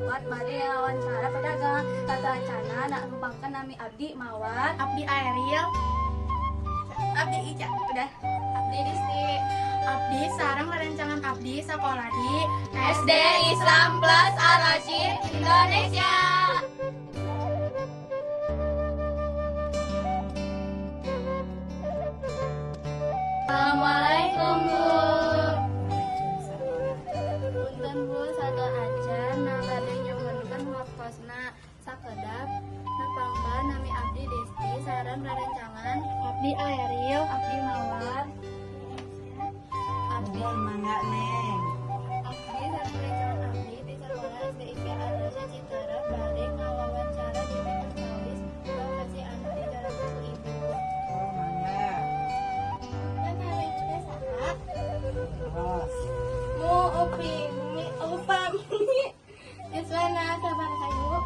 4 bade wawancara pedagang. Sateuacanna nepangkeun, nami abdi Mawar. Abdi Ariel. Abdi Ica. Udah. Abdi Disti. Abdi sareng rerencangan abdi sekolah di SD Islam Plus Ar-Rasyid Indonesia. Assalamualaikum, Bu. Punten, Bu, sateuacan bade nyuhunkeun waktosna sakedap. Nepangkeun, nami abdi Desti sareng rerencangan Abdi Ariel. Abdi Mawar. Abdi Nuhun, mangga, Neng. Abdi sareng rerencangan abdi di sekolah SDIP Ar-Rasyid Citeureup bade ngawawancara demi perkawis profesi anu dijalankeun ku Ibu. Oh, mangga. Dan nami Ibu teh saha? Ros. Mu upami upami yuswana sabaraha, Ibu?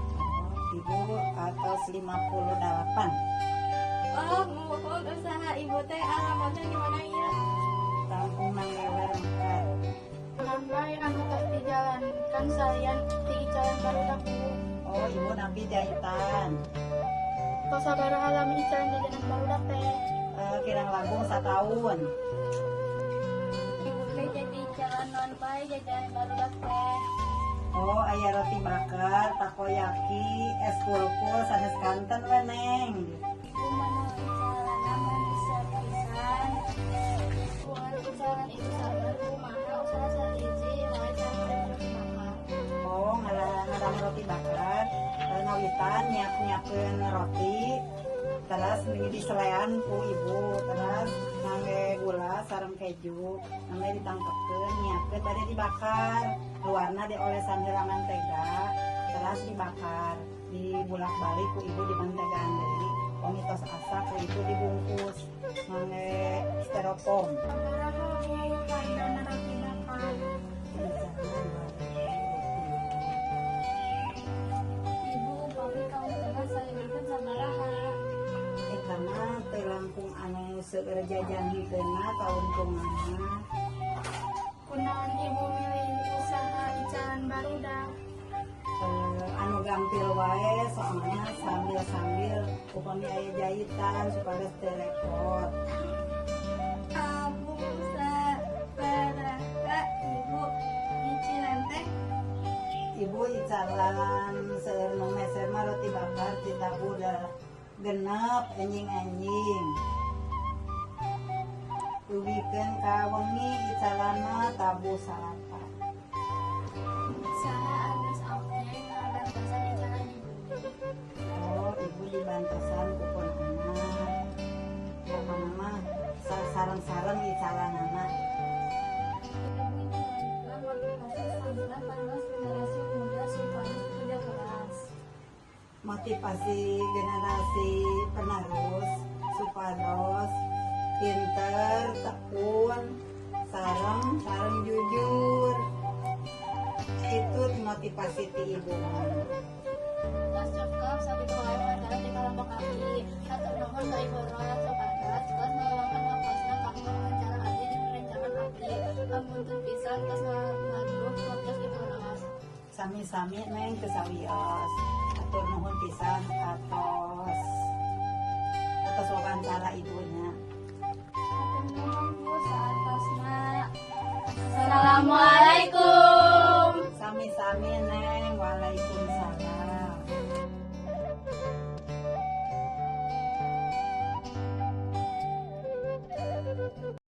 Ibu atos 58. Oh, muhun, usaha Ibu teh alamatnya di mana ya? Kampung Manggelewer, Mekar. Nama anu tos dijalankan salian ti icalan barudak, Bu? Oh, Ibu nampi jahitan. Tos sabaraha lami icalan jajanan barudak teh? Kirang langkung setahun. Ibu teh jadi icalan naon bae jajanan barudak teh? Oh, aya roti bakar, takoyaki, es kulkul, sanes kanten we, Neng. Ibu menu icalanna meni pisan. Bukan icalan Ibu sabar, kumaha usaha sahiji wae cara roti bakar? Oh, ngadang roti bakar, ngawitan nyiap-nyiapkeun roti, terus diselean ku Ibu, terus ngangge gula sareng keju, namanya ditangkepkeun, nyiapkeun bade dibakar, luarna diolesan heula mantega, terus dibakar, dibulak-balik ku Ibu di mantegaan deui. Pami tos asak, ku Ibu dibungkus ngangge styrofoam. Sabaraha, Bu, hargana roti bakar? Ibu, upami kauntungan salinten sabaraha? Karena teu langkung anu seueur jajan henteu kauntunganna. Kunaon Ibu milih usaha icalan barudak? Anu gampil wae, soalnya sambil-sambil upami aya jahitan supaya teu repot. Abu sabaraha Ibu nyicilan teh? Ibu icalan seueur nu meser mah roti bakar ditabuh 6 enjing-enjing. Dugikeun ka wengi icalanna tabuh 9. Saha anu oge ngabantosan icalan Ibu? Oh, Ibu dibantosan ku pun anak. Pokona mah sareng-sareng icalanana. Ibu nyuhunkeun motivasi sangkan panerus generasi muda supaya bekerja keras. Motivasi generasi penerus supados pinter, tekun, sareng sareng jujur. Itu motivasi ti Ibu mah. Tos cekap sakitu wae wawancara ti kelompok abdi. Hatur nuhun ka Ibu Ros supados tos ngaluangkeun waktosna kanggo wawancara abdi jeung rerencangan abdi. Hapunten pisan tos ngaganggu waktos Ibu Ros. Sami-sami, Neng, teu sawios. Hatur nuhun pisan atos atos wawancara Ibunya.